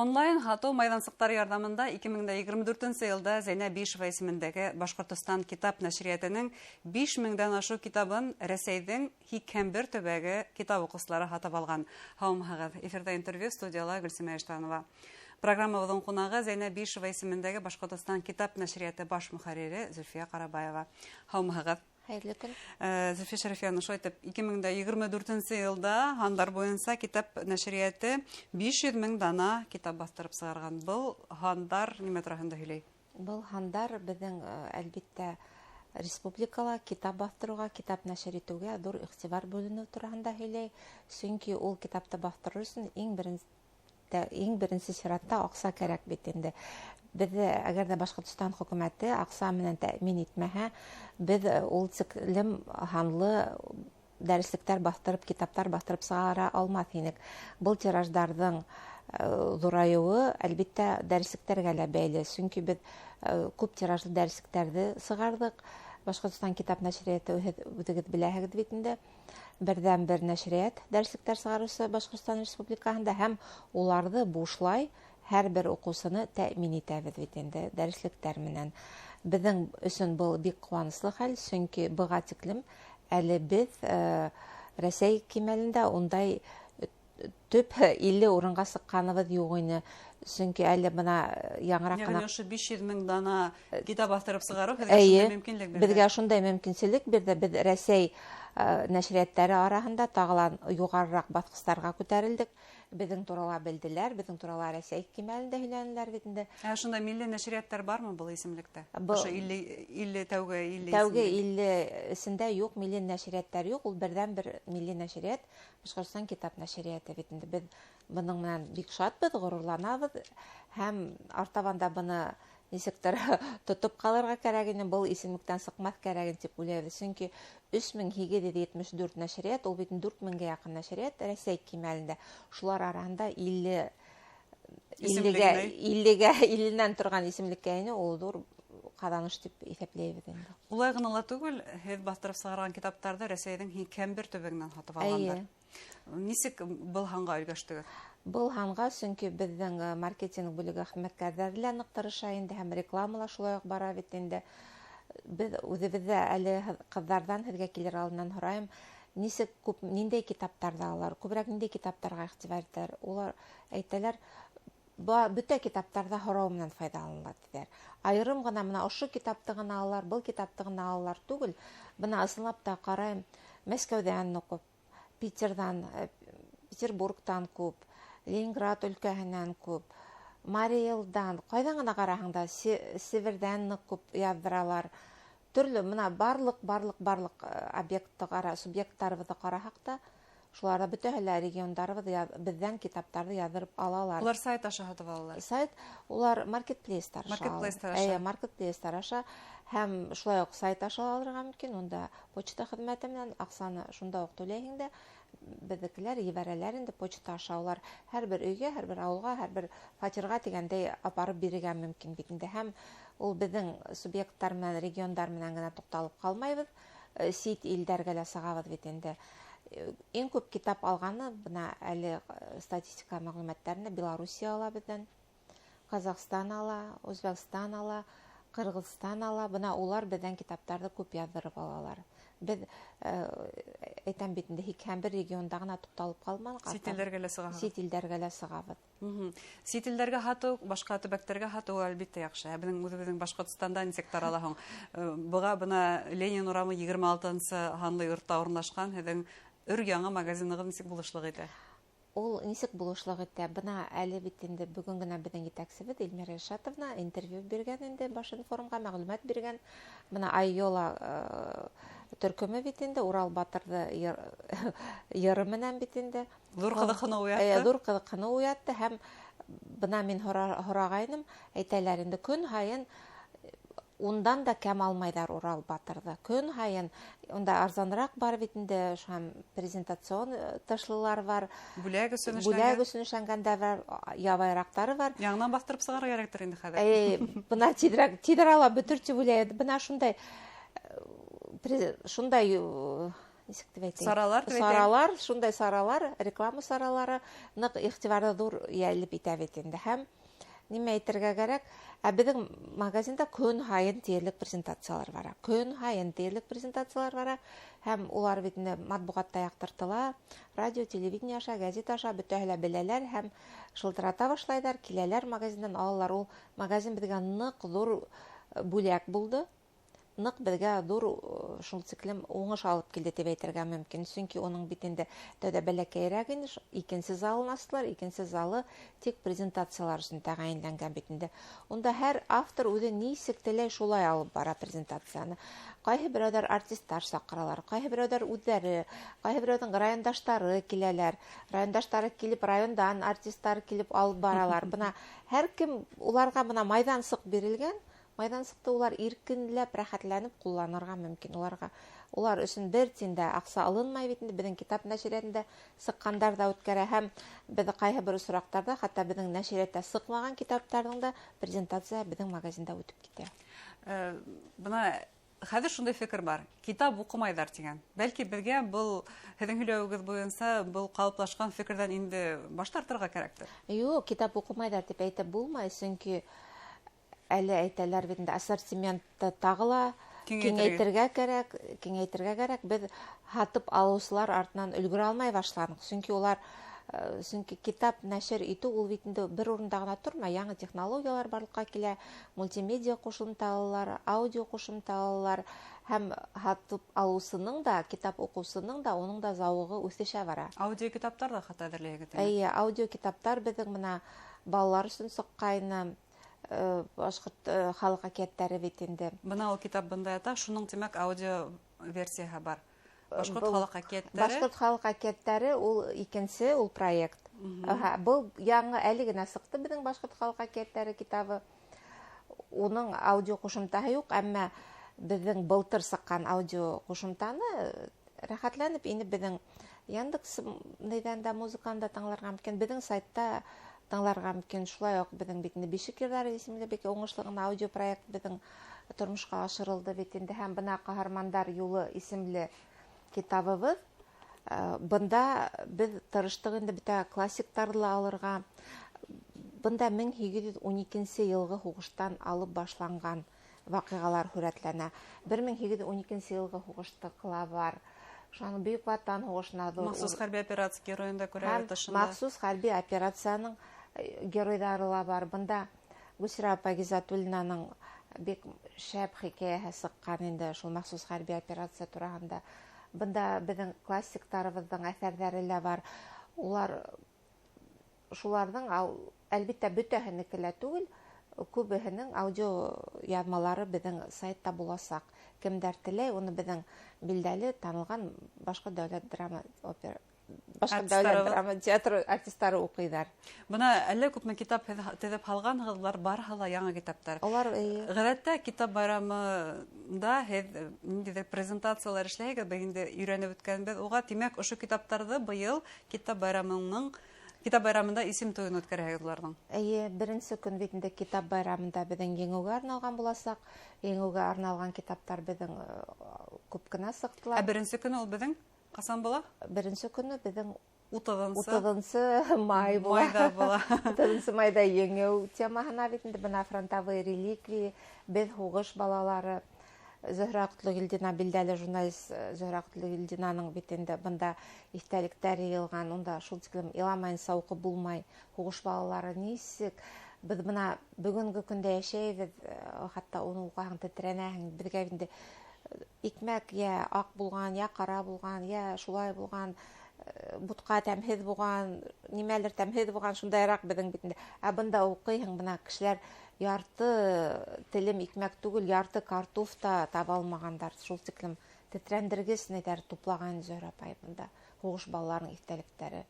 Онлайн һатыу майҙансыҡтары ярҙамында 2024 йылда Зәйнәб Бишева исемендәге Башҡортостан китап нәшриәтенең 5000-дән ашыу китабын Рәсәйҙең 81 төбәге китап уҡыусылары һатып алған. Һаумыһығыҙ! Эфирҙа интервью, студияла Гөлсимә Иштанова. Программабыҙҙың ҡунағы Зәйнәб Бишева исемендәге Башҡортостан китап нәшриәте баш мөхәррире Зөлфиә Ҡарабаева. Һаумыһығыҙ! Хәйерле көн. Зөлфиә Шәрифйән, ошолай итеп 2024 йылда һандар буйынса китап нәшриәте 500 мең дана китап баҫтырып сығарған. Был һандар нимә тураһында һөйләй? Был һандар беҙҙең, әлбиттә, республикала китап баҫтырыуға, китап нәшер итеүгә ҙур иғтибар бүленеү тураһында һөйләй. Сөнки ул китапты баҫтырыр өсөн иң беренсе сиратта аҡса кәрәк бит инде. Беҙҙе, әгәр ҙә Башҡортостан хөкүмәте аҡса менән тәьмин итмәһә, беҙ ул тиклем һанлы дәреслектәр баҫтырып, китаптар баҫтырып сығара алмаҫ инек. Был тираждарҙың ҙурайыуы, әлбиттә, дәреслектәргә лә бәйле. Сөнки беҙ күп тиражлы дәреслектәрҙе сығарҙыҡ. Башҡортостан китап нәшриәте, һеҙ үҙегеҙ беләһегеҙ бит инде, берҙән-бер нәшриәт дәреслектәр сығарыусы Башҡортостан Республикаһында, һәм уларҙы бушлай һәр бер уҡыусыны тәьмин итәбеҙ бит инде дәреслектәр менән. Беҙҙең өсөн был бик ҡыуаныслы хәл, сөнки быға тиклем әле беҙ Рәсәй кимәлендә ундай төп 50 урынға сыҡҡаныбыҙ юҡ ине. Сөнки әле бына яңыраҡ Йәғни ҡына ошо 500 мең дана китап баҫтырып сығарыу һеҙгә Эйе, шундай мөмкинлек бирҙе. Беҙгә шундай мөмкинселек бирҙе. Беҙ Рәсәй нәшриәттәре араһында тағы ла юғарыраҡ баҫҡыстарға күтәрелдек. Беҙҙең турала белделәр, беҙҙең турала Рәсәй кимәлендә һөйләнеләр бит инде. Ә шунда милли нәшриәттәр бармы был исемлектә? Был Ошо илле, тәүге илле Тәүге исемлек. илле эсендә юҡ, милли нәшриәттәр юҡ. Ул берҙән-бер милли нәшриәт Башҡортостан китап нәшриәте бит инде. Беҙ бының менән бик шатбыҙ, ғорурланабыҙ һәм артабан да быны нисектер тотоп ҡалырға кәрәк ине, был исемлектән сыҡмаҫ кәрәк ине тип уйлайбыҙ. Сөнки 3874 нәшриәт, ул бит дүрт меңгә яҡын нәшриәт Рәсәй кимәлендә. Шулар араһында Исемлек инде. илленән торған исемлеккә инеү ул ҙур ҡаҙаныш тип иҫәпләйбеҙ инде. Улай ғына ла түгел, һеҙ баҫтырып сығарған китаптарҙы Рәсәйҙең 81 төбәгенән һатып алғандар. Эйе. Нисек был һанға өлгәштегеҙ? Был һанға, сөнки беҙҙең маркетинг бүлеге хеҙмәткәрҙәре лә ныҡ тырыша инде, һәм реклама ла шулай уҡ бара бит инде. Беҙ үҙебеҙ ҙә әле ҡыҙҙарҙан һеҙгә килер алдынан һорайым, нисек күп, ниндәй китаптарҙы алалар, күберәк ниндәй китаптарға иғтибар итәләр? Улар әйтәләр, бөтә китаптарҙа һорау менән файҙаланыла тиҙәр. Айырым ғына бына ошо китапты ғына алалар, был китапты ғына алалар түгел. Бына ысынлап та ҡарайым, Мәскәүҙән күп, Питерҙан, Петербургтан күп, Ленинград өлкәһенән күп, Мариэлдан, ҡайҙан ғына ҡараһаң да, Северҙән ныҡ күп яҙҙыралар. Төрлө, бына барлыҡ объектты ҡара, субъекттарыбыҙҙы ҡараһаҡ та, шуларҙа бөтәһе лә региондарыбыҙ беҙҙән китаптарҙы яҙҙырып алалар. Улар сайт аша һатып алалар? Сайт, улар маркетплейстар аша алалар. Маркетплейстар аша. Эйе, маркетплейстар аша. Һәм шулай уҡ сайт аша алырға мөмкин, унда почта хеҙмәте менән аҡсаны шунда уҡ түләйһең дә, беҙҙекеләр ебәрәләр инде почта аша. Улар һәр бер өйгә, һәр бер ауылға, һәр бер фатирға тигәндәй апарып бирергә мөмкин бит инде. Һәм ул беҙҙең субъекттар менән, региондар менән генә туҡталып ҡалмайбыҙ, сит илдәргә лә сығабыҙ бит инде. Иң күп китап алғаны, бына әле статистика мәғлүмәттәрендә Белоруссия ала беҙҙән, Ҡаҙағстан ала, Үзбәкстан ала, Ҡырғыҙстан ала. Бына улар беҙҙән китаптарҙы күп яҙҙырып алалар. Беҙ, әйтәм бит инде, 81 регионда ғына туҡталып ҡалманыҡ. Сит илдәргә лә сығабыҙ. Сит илдәргә лә сығабыҙ. Сит илдәргә һатыу, башҡа төбәктәргә һатыу әлбиттә яҡшы. Ә беҙҙең үҙебеҙҙең Башҡортостанда нисек тарала һуң? Быға бына Ленин урамы егерме алтынсы һанлы йортта урынлашҡан һеҙҙең өр яңы магазинығыҙ нисек булышлыҡ итә? Ул нисек булышлыҡ итә? Бына әле бит инде бөгөн генә беҙҙең етәксебеҙ Эльмира Илшатовна интервью биргән инде Башинформға, мәғлүмәт биргән. Бына Айола төркөмө бит инде Урал батырҙы йыры менән бит инде. Ҙур ҡыҙыҡһыныу уятты. Эйе, ҙур ҡыҙыҡһыныу уятты. Һәм бына мин һорағайным, әйтәләр инде көн һайын ундан да кәм алмайҙар Урал батырҙы. Көн һайын унда арзаныраҡ бар бит инде, һәм презентацион тышлылар бар. Бүләк өсөн Бүләк эшләнгән. өсөн эшләнгәндәр бар, ябайыраҡтары бар. Яңынан баҫтырып сығарыр кәрәктер инде хәҙер. Эйе, бына тиҙерәк ала бөтөр тип уйлайым. Бына шундай Нисек тип әйтәйем? Саралар тип әйтәйем. Саралар, шундай саралар, реклама саралары ныҡ иғтибарҙы ҙур йәлеп итә бит инде. Һәм нимә әйтергә кәрәк? Ә беҙҙең магазинда көн һайын тиерлек презентациялар бара. Көн һайын тиерлек презентациялар бара. Һәм улар бит инде матбуғатта яҡтыртыла, радио, телевидение аша, гәзит аша бөтәһе лә беләләр һәм шылтырата башлайҙар, киләләр магазиндан алалар. Ул магазин беҙгә ныҡ ҙур бүләк булды. Ныҡ беҙгә ҙур шул тиклем уңыш алып килде тип әйтергә мөмкин. Сөнки уның бит инде тәүҙә бәләкәйерәк ине, икенсе залын астылар, икенсе залы тик презентациялар өсөн тәғәйенләнгән бит инде. Унда һәр автор үҙе нисек теләй шулай алып бара презентацияны. Ҡайһы берәүҙәр артисттар саҡыралар, ҡайһы берәүҙәр үҙҙәре, ҡайһы берәүҙең райондаштары киләләр. Райондаштары килеп, райондан артисттар килеп алып баралар. Бына һәр кем уларға бына майҙансыҡ бирелгән. Майҙансыҡты улар иркенләп, рәхәтләнеп ҡулланырға мөмкин. Улар өсөн бер тин дә аҡса алынмай бит инде. Беҙҙең китап нәшриәтендә сыҡҡандар ҙа үткәрә һәм беҙ ҡайһы бер осраҡтарҙа, хатта беҙҙең нәшриәттә сыҡмаған китаптарҙың да презентация беҙҙең магазинда үтеп китә. Бына хәҙер шундай фекер бар. Китап уҡымайҙар тигән. Бәлки беҙгә был һеҙҙең һөйләүегеҙ буйынса был ҡалыплашҡан фекерҙән инде баш тартырға кәрәктер. Юҡ, китап уҡымайҙар тип әйтеп булмай, сөнки әле әйтәләр бит инде, ассортиментты тағы ла Киңәйтергә. киңәйтергә кәрәк, киңәйтергә кәрәк. Беҙ һатып алыусылар артынан өлгөрә алмай башланыҡ. Сөнки китап нәшер итеү ул бит инде бер урында ғына тормай, яңы технологиялар барлыҡҡа килә, мультимедиа ҡушымталар, аудио ҡушымталар һәм һатып алыусының да, китап уҡыусының да, уның да зауығы үҫешә бара. Аудио китаптар ҙа хатта әҙерләйһегеҙ, әйе? Эйе, аудио китаптар беҙҙең бына балалар өсөн сыҡҡайны. Башҡорт халыҡ әкиәттәре бит инде. Бына ул китап бында ята, шуның тимәк аудио версияһы бар. Башҡорт халыҡ әкиәттәре. Башҡорт халыҡ әкиәттәре ул икенсе ул проект. Аһа, был яңы әле генә сыҡты беҙҙең Башҡорт халыҡ әкиәттәре китабы. Уның аудио ҡушымтаһы юҡ, әммә беҙҙең былтыр сыҡҡан аудио ҡушымтаны рәхәтләнеп инеп беҙҙең Яндекс нейҙән дә музыканы да тыңларға мөмкин, беҙҙең сайтта тыңларға мөмкин. Шулай уҡ беҙҙең бит инде Бишек йырҙары исемле бик уңышлы ғына аудио проект беҙҙең тормошҡа ашырылды бит инде. Һәм бына Ҡаһармандар юлы исемле китабыбыҙ. Бында беҙ тырыштыҡ инде бөтә классиктарҙы ла алырға. Бында мең һигеҙ йөҙ ун икенсе йылғы һуғыштан алып башланған ваҡиғалар һүрәтләнә. Бер мең һигеҙ йөҙ ун икенсе йылғы һуғыштыҡы бар. Шуны Бөйөк Ватан һуғышына ҙур Махсус хәрби операция геройын да күрәбеҙ Һәм тышында. Махсус хәрби операцияның геройҙары ла бар. Бында Гөлсирә апай Ғиззәтуллинаның бик шәп хикәйәһе сыҡҡан инде шул махсус хәрби операция тураһында. Бында беҙҙең классиктарыбыҙҙың әҫәрҙәре лә бар. Улар шуларҙың әлбиттә бөтәһенеке лә түгел, күбеһенең аудио яҙмалары беҙҙең сайтта буласаҡ. Кемдәр теләй, уны беҙҙең билдәле танылған Башҡорт дәүләт драма опера Башҡорт дәүләт Артистары драма театры артистары уҡыйҙар. Бына әллә күпме китап һеҙ теҙеп һалғанһығыҙ, улар барыһы ла яңы китаптар. Улар, эйе. Ғәҙәттә китап байрамында һеҙ ниндәйҙер презентациялар эшләйһегеҙ, беҙ инде өйрәнеп үткәнбеҙ уға. Тимәк, ошо китаптарҙы быйыл китап байрамында исем туйын үткәрәһегеҙ уларҙың. Эйе, беренсе көн бит инде китап байрамында беҙҙең еңеүгә арналған буласаҡ. Еңеүгә арналған китаптар беҙҙең күп кенә сыҡтылар. Ә беренсе көнө ул беҙҙең ҡасан була? Беренсе көнө беҙҙең Утыҙынсы. Утыҙынсы май була. Майҙа була. Утыҙынсы майҙа еңеү темаһына бит инде бына фронтовые реликвии, беҙ һуғыш балалары. Зөһрә Ҡотлогилдина, билдәле журналист Зөһрә Ҡотлогилдинаның бит инде бында иҫтәлектәр йыйылған, унда шул тиклем иламайынса уҡып булмай. Һуғыш балалары нисек беҙ бына бөгөнгө көндә йәшәйбеҙ, хатта уны уҡыһаң тетрәнәһең. Беҙгә инде икмәк йә аҡ булған, йә ҡара булған, йә шулай булған, бутҡа тәмһеҙ булған, нимәлер тәмһеҙ булған, шундайыраҡ беҙҙең бит инде. Ә бында уҡыйһың, бына кешеләр ярты телем икмәк түгел, ярты картоф та таба алмағандар. Шул тиклем тетрәндергес нәйҙәр туплаған Зөһрә апай бында һуғыш балаларының иҫтәлектәре.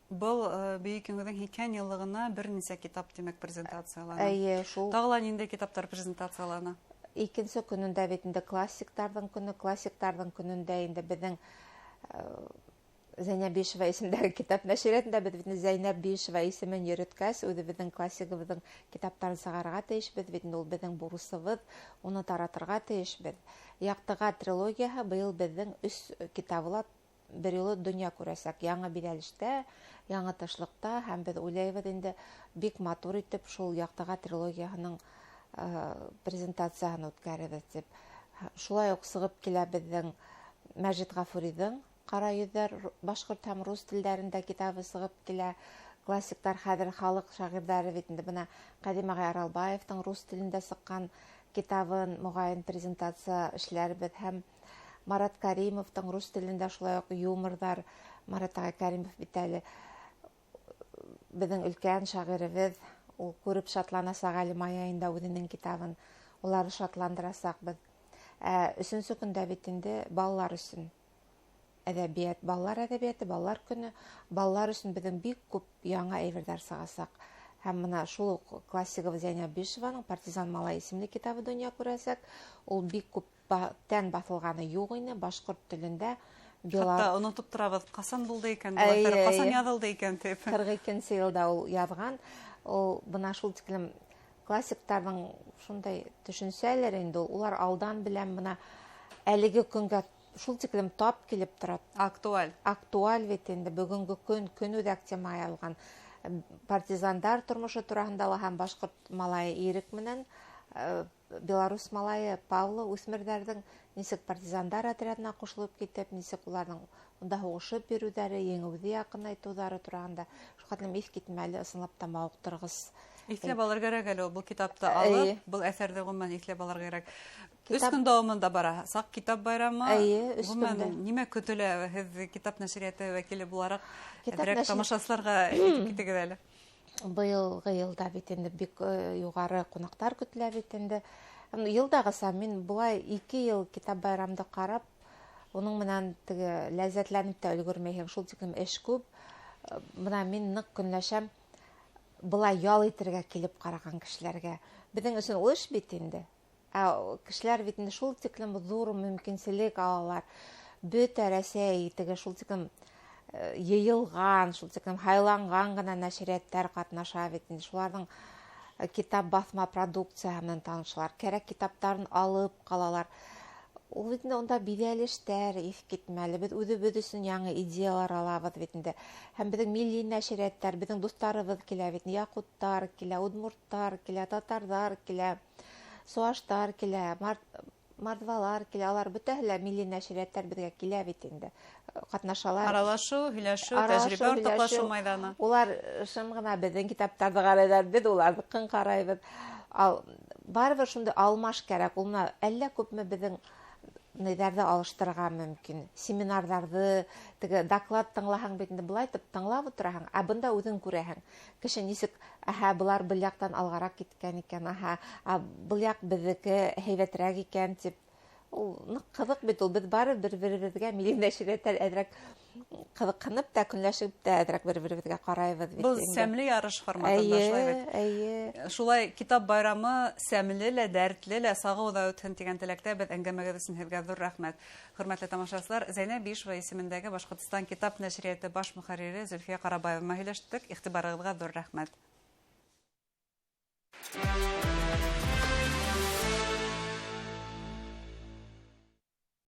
Был Бөйөк Еңеүҙең һикһән йыллығына бер нисә китап тимәк презентациялана. Эйе, шул. Тағы ла ниндәй китаптар презентациялана? Икенсе көнөндә бит инде классиктарҙың көнө, классиктарҙың көнөндә инде беҙҙең Зәйнәб Бишева исемдәге китап нәшриәтендә беҙ бит Зәйнәб Бишева исемен йөрөткәс, үҙебеҙҙең классигыбыҙҙың китаптарын сығарырға тейешбеҙ бит, ул беҙҙең бурысыбыҙ, уны таратырға тейешбеҙ. Яҡтыға трилогияһы быйыл беҙҙең 3 китабы ла бер юлы донъя күрәсәк, яңы биҙәлештә, яңы тышлыҡта, һәм беҙ уйлайбыҙ инде бик матур итеп шул Яҡтыға трилогияһының презентацияһын үткәрербеҙ тип. Шулай уҡ сығып килә беҙҙең Мәжит Ғафуриҙың Ҡара йөҙҙәр башҡорт һәм рус телдәрендә китабы сығып килә. Классиктар хәҙер халыҡ шағирҙары бит инде, бына Ҡәҙим ағай Аралбаевтың рус телендә сыҡҡан китабын моғайын презентация эшләрбеҙ, һәм Марат Каримовтың рус телендә шулай уҡ юморҙар. Марат ағай Каримов бит әле беҙҙең өлкән шағирыбыҙ, ул күреп шатланасаҡ әле май айында үҙенең китабын, уларны шатландырасаҡбыҙ. Ә өсөнсө көндә бит инде балалар өсөн әҙәбиәт, балалар әҙәбиәте, балалар көнө, балалар өсөн беҙҙең бик күп яңы әйберҙәр сығасаҡ. Һәм бына шул уҡ классигыбыҙ Зәйнәб Бишеваның Партизан малай исемле китабы донъя күрәсәк. Ул бик күп тән баҫылғаны юҡ ине башҡорт телендә. Хатта онотоп торабыҙ, ҡасан булды икән, был әҫәр ҡасан яҙылды икән тип. 42 йылда ул яҙған. Ул бына шул тиклем классиктарҙың шундай төшөнсәләр инде ул. Улар алдан беләм, бына әлеге көнгә шул тиклем тап килеп тора. Актуаль. Актуаль бит инде бөгөнгө көн, көн үҙәк тема алған. Партизандар тормошо тураһында ла һәм башҡорт малайы Ирек менән белорус малайы Павло үҫмерҙәрҙең нисек партизандар отрядына ҡушылып китеп, нисек уларҙың унда һуғышып йөрөүҙәре, еңеүҙе яҡынайтыуҙары тураһында шул хәтлем иҫ китмәле, ысынлап та мауыҡтырғыс. Иҫләп алыр кәрәк әле ул, был китапты алып, был әҫәрҙе ғөмүмән иҫләп алыр кәрәк. Өс көн дауамында бара. Саҡ китап байрамы. Эйе, өс Ғөмүмән, көндә. нимә көтөлә? Һеҙ китап нәшриәте вәкиле булараҡ Китап әҙерәк тамашасыларға әйтеп китегеҙ әле. Быйылғы йылда бит инде бик юғары ҡунаҡтар көтөлә бит инде. Йылдағыса мин былай 2 йыл китап байрамды ҡарап, уның менән теге ләззәтләнеп тә өлгөрмәйһең, шул тиклем эш күп. Бына мин ныҡ көнләшәм былай ял итергә килеп ҡараған кешеләргә. Беҙҙең өсөн ул эш бит инде. Ә кешеләр бит инде шул тиклем ҙур мөмкинселек алалар. Бөтә Рәсәй теге шул тиклем йыйылған, шул тиклем һайланған ғына нәшриәттәр ҡатнаша бит инде. Шуларҙың китап баҫма продукцияһы менән танышалар, кәрәк китаптарын алып ҡалалар. Ул бит инде унда биҙәлештәр иҫ китмәле. Беҙ үҙебеҙ өсөн яңы идеялар алабыҙ бит инде. Һәм беҙҙең милли нәшриәттәр, беҙҙең дуҫтарыбыҙ килә бит. Яҡуттар килә, удмурттар килә, татарҙар килә, суаштар килә, мордвалар килә. Алар бөтәһе лә милли нәшриәттәр беҙгә килә бит инде. Ҡатнашалар. Аралашыу, һөйләшеү, Аралашыу, тәжрибә уртаҡлашыу һөйләшеү. майҙаны. Улар шым ғына беҙҙең китаптарҙы ҡарайҙар, беҙ уларҙыҡын ҡарайбыҙ. Барыбер шундай алмаш кәрәк. Ул мына әллә күпме беҙҙең ниҙәрҙе алыштырырға мөмкин. Семинарҙарҙы, теге доклад тыңлаһаң бит инде былай итеп тыңлап ултыраһың, ә бында үҙең күрәһең. Кеше нисек, әһә, былар был яҡтан алғараҡ киткән икән, әһә, ә был яҡ беҙҙеке һәйбәтерәк икән тип. Ул ныҡ ҡыҙыҡ бит ул. Беҙ бары бер-беребеҙгә милли нәшриәттәр әҙерәк ҡыҙыҡһынып та, көнләшеп тә әҙерәк бер-беребеҙгә ҡарайбыҙ бит Был инде. сәмле ярыш форматында Эйе, шулай бит. эйе. Шулай китап байрамы сәмле лә, дәртле лә, сағыу ҙа үтһен тигән теләктә беҙ әңгәмәгеҙ өсөн һеҙгә ҙур рәхмәт. Хөрмәтле тамашасылар, Зәйнәб Бишева исемендәге Башҡортостан китап нәшриәте баш мөхәррире Зөлфиә Ҡарабаева менән һөйләштек. Иғтибарығыҙға ҙур рәхмәт.